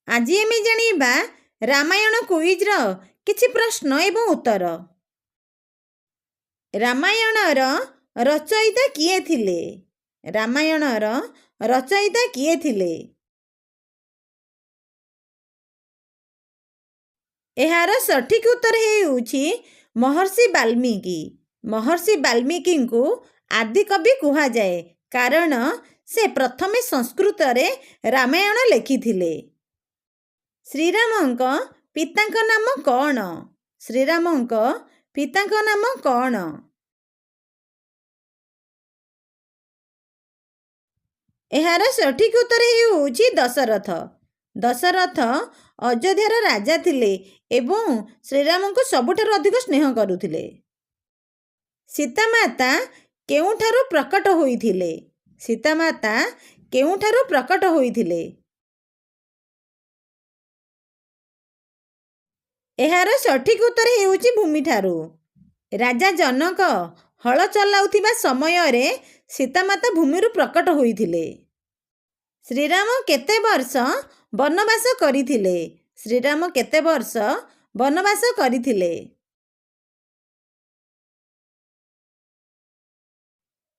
ଆଜି ଆମେ ଜାଣିବା ରାମାୟଣ କୁଇଜ୍ର କିଛି ପ୍ରଶ୍ନ ଏବଂ ଉତ୍ତର। ରାମାୟଣର ରଚୟିତା କିଏ ଥିଲେ? ରାମାୟଣର ରଚୟିତା କିଏ ଥିଲେ? ଏହାର ସଠିକ୍ ଉତ୍ତର ହେଉଛି ମହର୍ଷି ବାଲ୍ମୀକି। ମହର୍ଷି ବାଲ୍ମୀକିଙ୍କୁ ଆଦିକବି କୁହାଯାଏ, କାରଣ ସେ ପ୍ରଥମେ ସଂସ୍କୃତରେ ରାମାୟଣ ଲେଖିଥିଲେ। ଶ୍ରୀରାମଙ୍କ ପିତାଙ୍କ ନାମ କ'ଣ? ଶ୍ରୀରାମଙ୍କ ପିତାଙ୍କ ନାମ କ'ଣ? ଏହାର ସଠିକ୍ ଉତ୍ତର ହେଉଛି ଦଶରଥ। ଦଶରଥ ଅଯୋଧ୍ୟାର ରାଜା ଥିଲେ ଏବଂ ଶ୍ରୀରାମଙ୍କୁ ସବୁଠାରୁ ଅଧିକ ସ୍ନେହ କରୁଥିଲେ। ସୀତାମାତା କେଉଁଠାରୁ ପ୍ରକଟ ହୋଇଥିଲେ? ସୀତାମାତା କେଉଁଠାରୁ ପ୍ରକଟ ହୋଇଥିଲେ? ଏହାର ସଠିକ୍ ଉତ୍ତର ହେଉଛି ଭୂମିଠାରୁ। ରାଜା ଜନକ ହଳ ଚଲାଉଥିବା ସମୟରେ ସୀତାମାତା ଭୂମିରୁ ପ୍ରକଟ ହୋଇଥିଲେ। ଶ୍ରୀରାମ କେତେ ବର୍ଷ ବନବାସ କରିଥିଲେ? ଶ୍ରୀରାମ କେତେ ବର୍ଷ ବନବାସ କରିଥିଲେ?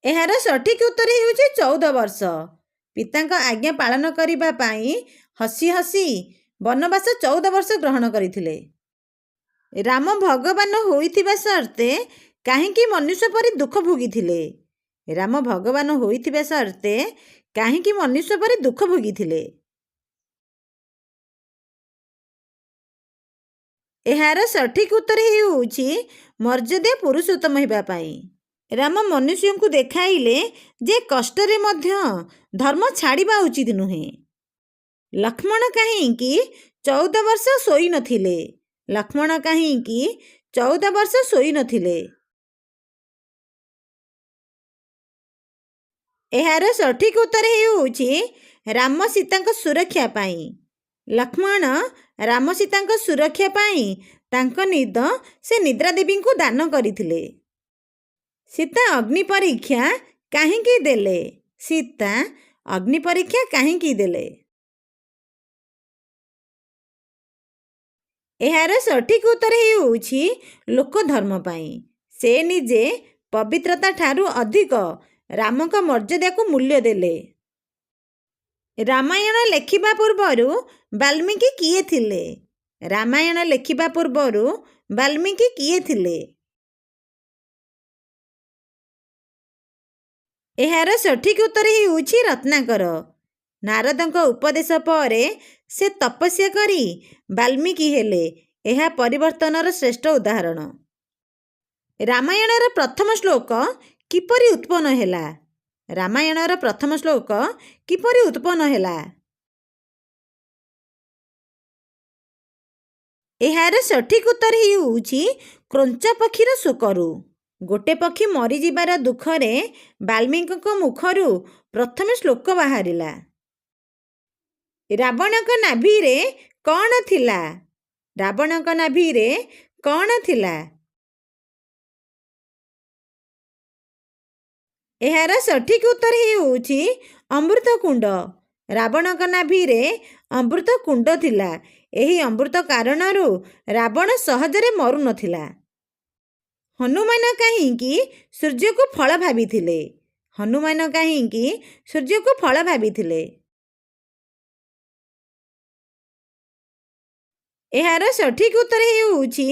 ଏହାର ସଠିକ୍ ଉତ୍ତର ହେଉଛି 14 ବର୍ଷ। ପିତାଙ୍କ ଆଜ୍ଞା ପାଳନ କରିବା ପାଇଁ ହସି ହସି ବନବାସ 14 ବର୍ଷ ଗ୍ରହଣ କରିଥିଲେ। ରାମ ଭଗବାନ ହୋଇଥିବା ସତ୍ତ୍ୱେ କାହିଁକି ମନୁଷ୍ୟ ପରି ଦୁଃଖ ଭୋଗିଥିଲେ? ରାମ ଭଗବାନ ହୋଇଥିବା ସତ୍ତ୍ୱେ କାହିଁକି ମନୁଷ୍ୟ ପରି ଦୁଃଖ ଭୋଗିଥିଲେ? ଏହାର ସଠିକ୍ ଉତ୍ତର ହେଉଛି ମର୍ଯ୍ୟାଦା ପୁରୁଷୋତ୍ତମ ହେବା ପାଇଁ। ରାମ ମନୁଷ୍ୟଙ୍କୁ ଦେଖାଇଲେ ଯେ କଷ୍ଟରେ ମଧ୍ୟ ଧର୍ମ ଛାଡ଼ିବା ଉଚିତ ନୁହେଁ। ଲକ୍ଷ୍ମଣ କାହିଁକି 14 ବର୍ଷ ଶୋଇନଥିଲେ? ଲକ୍ଷ୍ମଣ କାହିଁକି 14 ବର୍ଷ ଶୋଇନଥିଲେ? ଏହାର ସଠିକ୍ ଉତ୍ତର ହେଉଛି ରାମ ସୀତାଙ୍କ ସୁରକ୍ଷା ପାଇଁ। ଲକ୍ଷ୍ମଣ ରାମ ସୀତାଙ୍କ ସୁରକ୍ଷା ପାଇଁ ତାଙ୍କ ନିଦ ସେ ନିଦ୍ରା ଦେବୀଙ୍କୁ ଦାନ କରିଥିଲେ। ସୀତା ଅଗ୍ନି ପରୀକ୍ଷା କାହିଁକି ଦେଲେ? ସୀତା ଅଗ୍ନି ପରୀକ୍ଷା କାହିଁକି ଦେଲେ? ଏହାର ସଠିକ୍ ଉତ୍ତର ହେଉଛି ଲୋକଧର୍ମ ପାଇଁ। ସେ ନିଜେ ପବିତ୍ରତା ଠାରୁ ଅଧିକ ରାମଙ୍କ ମର୍ଯ୍ୟାଦାକୁ ମୂଲ୍ୟ ଦେଲେ। ରାମାୟଣ ଲେଖିବା ପୂର୍ବରୁ ବାଲ୍ମୀକି କିଏ ଥିଲେ? ରାମାୟଣ ଲେଖିବା ପୂର୍ବରୁ ବାଲ୍ମୀକି କିଏ ଥିଲେ? ଏହାର ସଠିକ୍ ଉତ୍ତର ହେଉଛି ରତ୍ନାକର। ନାରଦଙ୍କ ଉପଦେଶ ପରେ ସେ ତପସ୍ୟା କରି ବାଲ୍ମୀକି ହେଲେ। ଏହା ପରିବର୍ତ୍ତନର ଶ୍ରେଷ୍ଠ ଉଦାହରଣ। ରାମାୟଣର ପ୍ରଥମ ଶ୍ଲୋକ କିପରି ଉତ୍ପନ୍ନ ହେଲା? ରାମାୟଣର ପ୍ରଥମ ଶ୍ଲୋକ କିପରି ଉତ୍ପନ୍ନ ହେଲା? ଏହାର ସଠିକ୍ ଉତ୍ତର ହେଉଛି କ୍ରୌଞ୍ଚ ପକ୍ଷୀର ଶୋକରୁ। ଗୋଟେ ପକ୍ଷୀ ମରିଯିବାର ଦୁଃଖରେ ବାଲ୍ମୀକିଙ୍କ ମୁଖରୁ ପ୍ରଥମେ ଶ୍ଲୋକ ବାହାରିଲା। ରାବଣଙ୍କ ନାଭିରେ କ'ଣ ଥିଲା? ରାବଣଙ୍କ ନାଭିରେ କ'ଣ ଥିଲା? ଏହାର ସଠିକ୍ ଉତ୍ତର ହେଉଛି ଅମୃତ କୁଣ୍ଡ। ରାବଣଙ୍କ ନାଭିରେ ଅମୃତ କୁଣ୍ଡ ଥିଲା। ଏହି ଅମୃତ କାରଣରୁ ରାବଣ ସହଜରେ ମରୁନଥିଲା। ହନୁମାନ କାହିଁକି ସୂର୍ଯ୍ୟକୁ ଫଳ ଭାବିଥିଲେ? ହନୁମାନ କାହିଁକି ସୂର୍ଯ୍ୟକୁ ଫଳ ଭାବିଥିଲେ? ଏହାର ସଠିକ୍ ଉତ୍ତର ହେଉଛି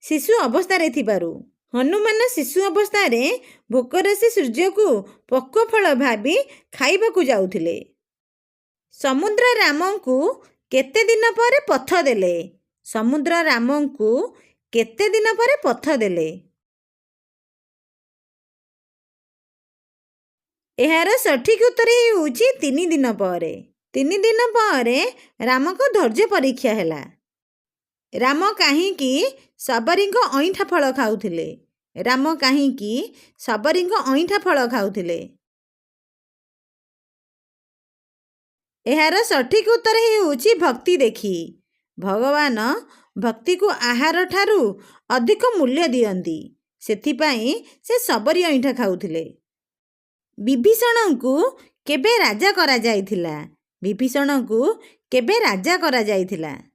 ଶିଶୁ ଅବସ୍ଥାରେ ଥିବାରୁ। ହନୁମାନ ଶିଶୁ ଅବସ୍ଥାରେ ଭୋକରେ ସେ ସୂର୍ଯ୍ୟକୁ ପକ୍ୱ ଫଳ ଭାବି ଖାଇବାକୁ ଯାଉଥିଲେ। ସମୁଦ୍ର ରାମଙ୍କୁ କେତେ ଦିନ ପରେ ପଥ ଦେଲେ? ସମୁଦ୍ର ରାମଙ୍କୁ କେତେ ଦିନ ପରେ ପଥ ଦେଲେ? ଏହାର ସଠିକ୍ ଉତ୍ତର ହେଉଛି 3 ଦିନ ପରେ। 3 ଦିନ ପରେ ରାମଙ୍କ ଧୈର୍ଯ୍ୟ ପରୀକ୍ଷା ହେଲା। ରାମ କାହିଁକି ଶବରୀଙ୍କ ଅଇଁଠା ଫଳ ଖାଉଥିଲେ? ରାମ କାହିଁକି ଶବରୀଙ୍କ ଅଇଁଠା ଫଳ ଖାଉଥିଲେ? ଏହାର ସଠିକ୍ ଉତ୍ତର ହେଉଛି ଭକ୍ତି ଦେଖି। ଭଗବାନ ଭକ୍ତିକୁ ଆହାର ଠାରୁ ଅଧିକ ମୂଲ୍ୟ ଦିଅନ୍ତି, ସେଥିପାଇଁ ସେ ଶବରୀ ଅଇଁଠା ଖାଉଥିଲେ। ବିଭୀଷଣଙ୍କୁ କେବେ ରାଜା କରାଯାଇଥିଲା? ବିଭୀଷଣଙ୍କୁ କେବେ ରାଜା କରାଯାଇଥିଲା?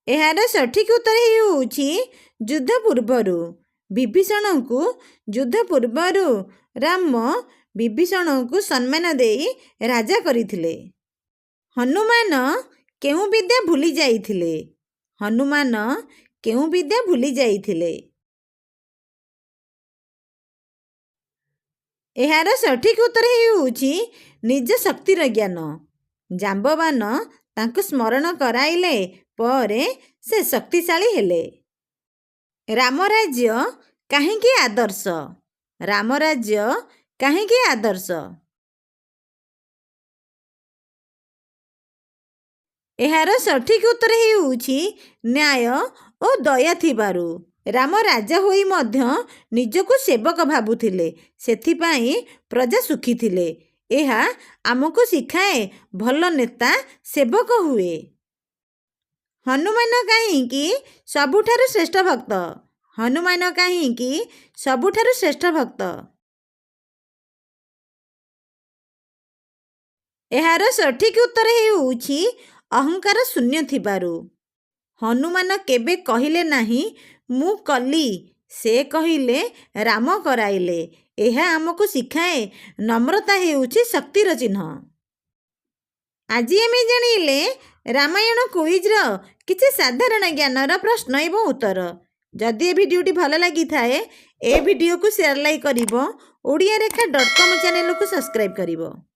ଏହାର ସଠିକ୍ ଉତ୍ତର ହେଉଛି ଯୁଦ୍ଧ ପୂର୍ବରୁ। ବିଭୀଷଣଙ୍କୁ ଯୁଦ୍ଧ ପୂର୍ବରୁ ରାମ ବିଭୀଷଣଙ୍କୁ ସମ୍ମାନ ଦେଇ ରାଜା କରିଥିଲେ। ହନୁମାନ କେଉଁ ବିଦ୍ୟା ଭୁଲି ଯାଇଥିଲେ? ହନୁମାନ କେଉଁ ବିଦ୍ୟା ଭୁଲି ଯାଇଥିଲେ? ଏହାର ସଠିକ୍ ଉତ୍ତର ହେଉଛି ନିଜ ଶକ୍ତିର ଜ୍ଞାନ। ଜାମ୍ବବାନ ତାଙ୍କୁ ସ୍ମରଣ କରାଇଲେ, ପରେ ସେ ଶକ୍ତିଶାଳୀ ହେଲେ। ରାମରାଜ୍ୟ କାହିଁକି ଆଦର୍ଶ? ରାମରାଜ୍ୟ କାହିଁକି ଆଦର୍ଶ? ଏହାର ସଠିକ୍ ଉତ୍ତର ହେଉଛି ନ୍ୟାୟ ଓ ଦୟା ଥିବାରୁ। ରାମ ରାଜା ହୋଇ ମଧ୍ୟ ନିଜକୁ ସେବକ ଭାବୁଥିଲେ, ସେଥିପାଇଁ ପ୍ରଜା ସୁଖୀ ଥିଲେ। ଏହା ଆମକୁ ଶିଖାଏ, ଭଲ ନେତା ସେବକ ହୁଏ। ହନୁମାନ କାହିଁକି ସବୁଠାରୁ ଶ୍ରେଷ୍ଠ ଭକ୍ତ? ହନୁମାନ କାହିଁକି ସବୁଠାରୁ ଶ୍ରେଷ୍ଠ ଭକ୍ତ? ଏହାର ସଠିକ୍ ଉତ୍ତର ହେଉଛି ଅହଙ୍କାର ଶୂନ୍ୟ ଥିବାରୁ। ହନୁମାନ କେବେ କହିଲେ ନାହିଁ, "ମୁଁ କଲି"। ସେ କହିଲେ, "ରାମ କରାଇଲେ"। ଏହା ଆମକୁ ଶିଖାଏ, ନମ୍ରତା ହେଉଛି ଶକ୍ତିର ଚିହ୍ନ। ଆଜି ଆମେ ଜାଣିଲେ ରାମାୟଣ କୁଇଜ୍ର କିଛି ସାଧାରଣ ଜ୍ଞାନର ପ୍ରଶ୍ନ ଏବଂ ଉତ୍ତର। ଯଦି ଏ ଭିଡ଼ିଓଟି ଭଲ ଲାଗିଥାଏ, ଏ ଭିଡ଼ିଓକୁ ସେୟାର, ଲାଇକ୍ କରିବ, ଓଡ଼ିଆ ରେଖା .କମ୍ ଚ୍ୟାନେଲକୁ ସବସ୍କ୍ରାଇବ୍ କରିବ।